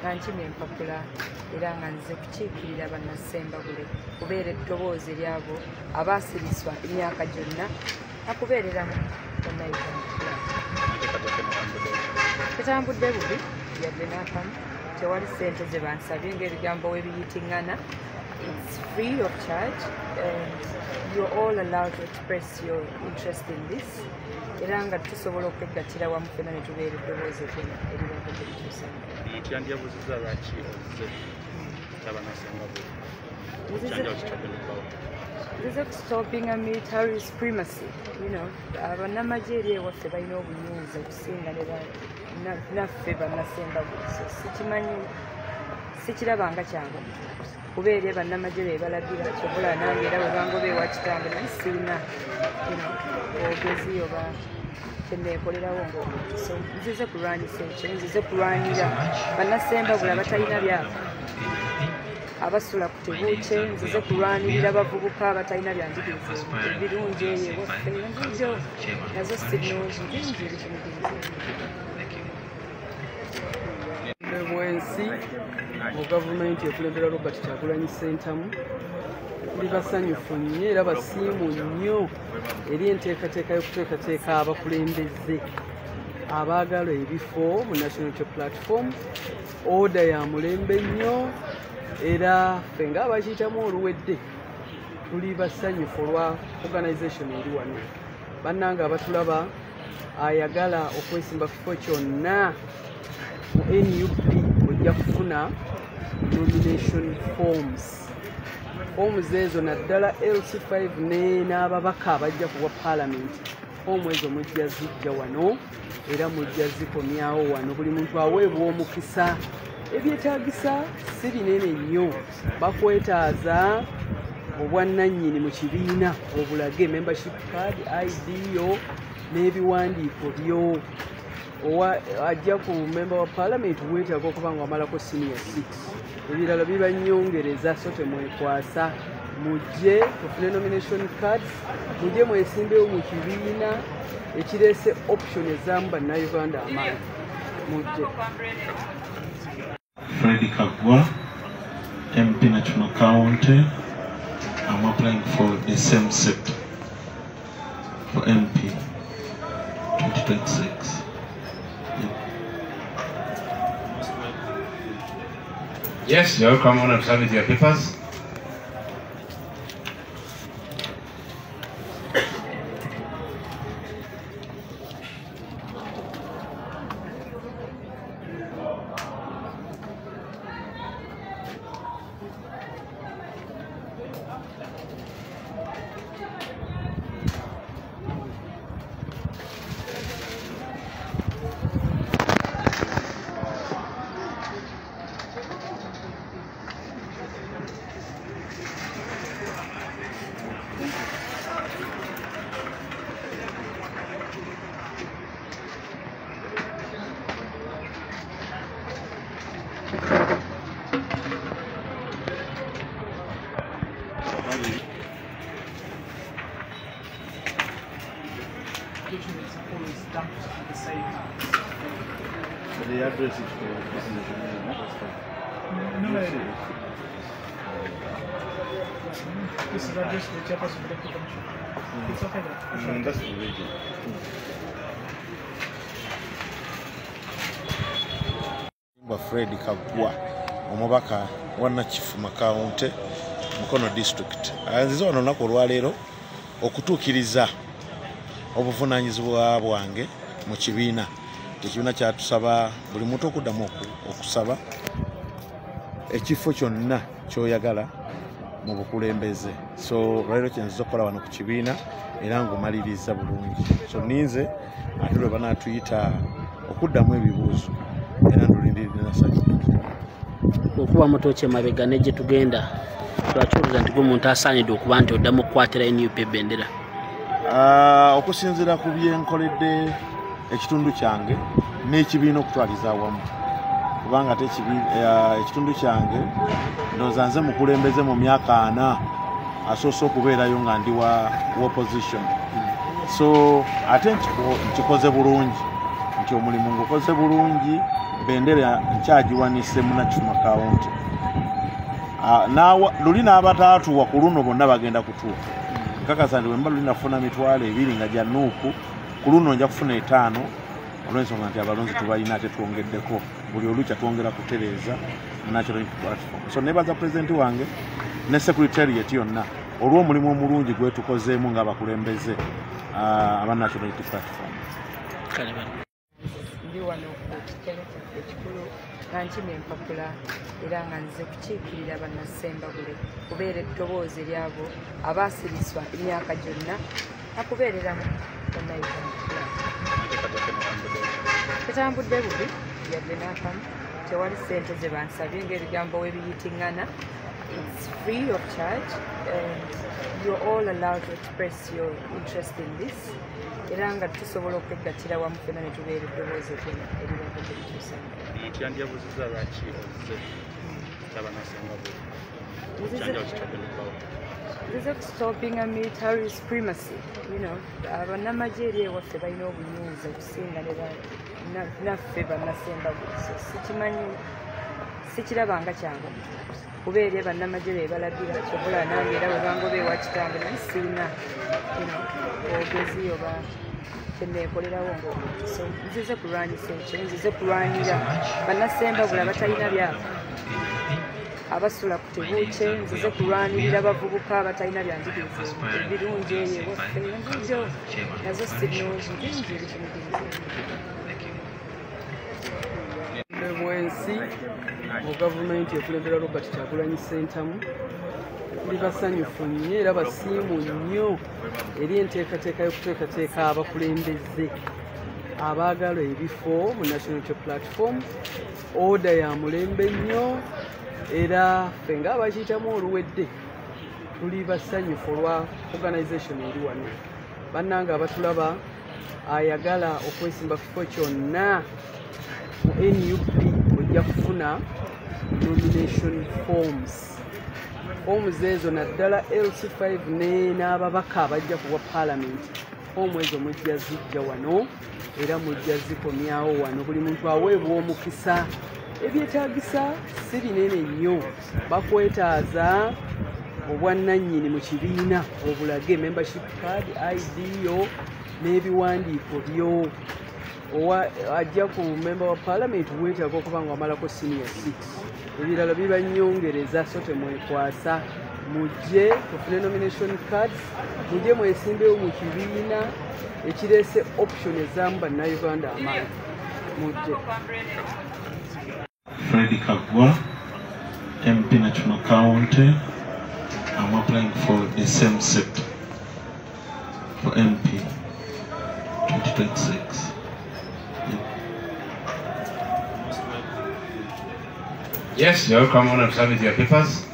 Nga nkimye empapula era nga nze kukiikirira Bannassembabule, kubeera eddoboozi eryabo abaasiriswa emyaka gyonna akubeereramu Bannayuganda. Tetambudde bubi yadde n'akamu, tewali ssente ze bansabye ng'ebigambo we biyitiŋŋana. It's free of charge and you're all allowed to express your interest in this. Era nga tusobola okwegattira wamu ffenna ne tubeera eddoboozi eribaako gye. Omuntu yandyebuuzizza lwaki ozze kyabanassembabule. Nzize kustoppinga military supremacy. Abannamagye eri ewaffe balina obuyinza okusinga ne naffe Bannassembabule, so sikimanyi, sikirabanga kyangu kuba eri bannamagye be balagira. Kyobula nange era bwe bangoba ewa kitange naye sirina bwogezi oba kyeneekolerawo ng'omuntu. So nzize kulwanyisa ekyo, nzize kulwanira Bannassembabule abatalina byapa, abasula ku tebuukye, nzize kulwanirira bavubuka abatalina byanjigiriza ebirungi eyo ewaffe. Enguudo nazo si nnungi, bingi ebitunyigiriza. Bwensi mu gavumenti ekulembera Robert Kyagulanyi Ssentamu, tuli basanyufu nnyo era basiimu nnyo eri enteekateeka y'okuteekateeka abakulembeze abaagala ebifo mu National Unity Platform. Order ya mulembe nnyo, era ffe ng'abakiyitamu oluwedde tuli basanyufu olwa organisation eri wano. Bannange abatulaba, ayagala okwesimba kifo kyonna mu NUP, ojja kufuna nomination forms. Forms ezo naddala LC5 ne n'ababaka abajja kuwa parliament, foomu ezo mujja zijja wano era mujja zikomyawo wano. Buli muntu aweebwa omukisa. Ebyetaagisa si binene nnyo, bakwetaaza obwannannyini mu kibiina obulage, membership card, ID yo n'ebiwandiiko byo. Owa ajja ku member wa parliament weetaaga okuba nga wamalako senior 6, ebirala biba nnyongereza. So temwekwasa, mujje tufune nomination cards, mujje mwesimbewo mu kibiina ekireese option ezaamu Bannayuganda amaanyi. Mujje. Fred Kagwa, MP National County. I'm applying for the same seat for MP 2026. Yeah. Yes, you're welcome on and submit your papers. Application is always dumped at the same. But the address is for this is No. This is address to the chairperson of the Electoral Commission. It's okay though. That's the region. Fred Kagwa, omubaka wa Nakifuma County, Mukono District. Nzize wano olunaku olwaleero okutuukiriza obuvunaanyizibwa bwange mu kibiina. Ekibiina kyatusaba buli muntu okuddamu okusaba ekifo kyonna ky'oyagala mu bukulembeze. So olwaleero kyenziza okukola wano ku kibiina era ng'omaliriza bulungi. So ninze ate lwe banaatuyita okuddamu ebibuuzo era ndulindiridde nassanyu. Okuba mutoki emabega ne gye tugenda, lwaki nti gwe omuntu asaanidde okuba nti oddamu okukwatira NUP ebendera? Okusinziira ku byenkoledde ekitundu kyange n'ekibiina okutwaliza awamu, kubanga ate ekitundu kyange ndowooza nze mukulembeze mu myaka 40 asoose okubeerayo nga ndi wa opposition. So ate nkikoze bulungi, nti omulimu ngukoze bulungi. Bendera nkyagiwanise mu Nakifuma County. Luli n'abataatuwa ku luno bonna bagenda kutuwa. Nkakasa nti bwe mba luli nafuna 20,000 nga gya Nuupu, ku luno nja kufuna 5 olw'ensonga nti abalonzi tubalina ate twongeddeko buli olukya twongera kutereeza mu National Unity Platform. So nebaza pulezidenti wange ne secretariat yonna olw'omulimu omulungi gwe tukozeemu ng'abakulembeze aba National Unity Platform. Ndi wano ku kitebe kyaffe ekikulu nga nkima empapula era nga nze kukiikirira Bannassembabule kubeera eddoboozi eryabo abaasiriswa emyaka gyonna nakubeereramu Bannayuganda. Tetambudde bubi yadde n'akamu, tewali ssente ze bansabye ng'ebigambo we biyitiŋŋana. It's free of charge and you're all allowed to express your interest in this. Era nga tusobola okwegattira wamu ffenna ne tubeera eddoboozi eribadde terituusa. Omuntu yandiyabuuzizza lwaki ozze kyabanassembabule. Nzize kustoppinga military supremacy. You know, abannamagye eri ewaffe balina obuyinza okusinga ne naffe Bannassembabule. So sikimanyi, sikirabanga kyangu kuba eri bannamagye be balagira kyobula nange era bwe bangoba ewa kitange naye sirina bwogezi oba kyeneekolerawo ng'omuntu. So nzize kulwanyisa ekyo, nzize kulwanira Bannassembabule abatalina byapa, abasula ku tebuukye, nzize kulwanirira abavubuka abatalina byanjigiriza ebirungi eyo ewaffe. Enguudo nazo si nnungi, bingi ebitumigiriza. Bwensi mu gavumenti ekulembera Robert Kyagulanyi Ssentamu, tuli basanyufu nnyo era basiimu nnyo eri enteekateeka y'okuteekateeka abakulembeze abaagala ebifo mu National Unity Platform. Oda ya mulembe nnyo era ffe ng'abakiyitamu oluwedde tuli basanyufu olwa organization eri wano. Bannange abatulaba ayagala okwesimba kifo kyonna mu NUP ojja kufuna nomination forms. Forms ezo naddala LC5 n'ababaka abajja kuwa parliament. Fomu ezo mujja zijja wano era mujja zikomyawo wano. Buli muntu aweebwa omukisa. Ebyetaagisa si binene nnyo, bakwetaaza obwannannyini mu kibiina obulage membership card, ID yo n'ebiwandiiko byo. Owa ajja ku member wa parliament weetaaga okuba nga wamalako senior 6. Ebirala biba nnyongereza, so temwekwasa. Mujje tufune nomination cards, mujje mwesimbewo mu kibiina ekireese option ezaamu Bannayuganda amaanyi. Mujje. Fred Kagwa, MP Nakifuma County. I'm applying for the same seat for MP 2026. Yes, you're welcome. On to submit your papers.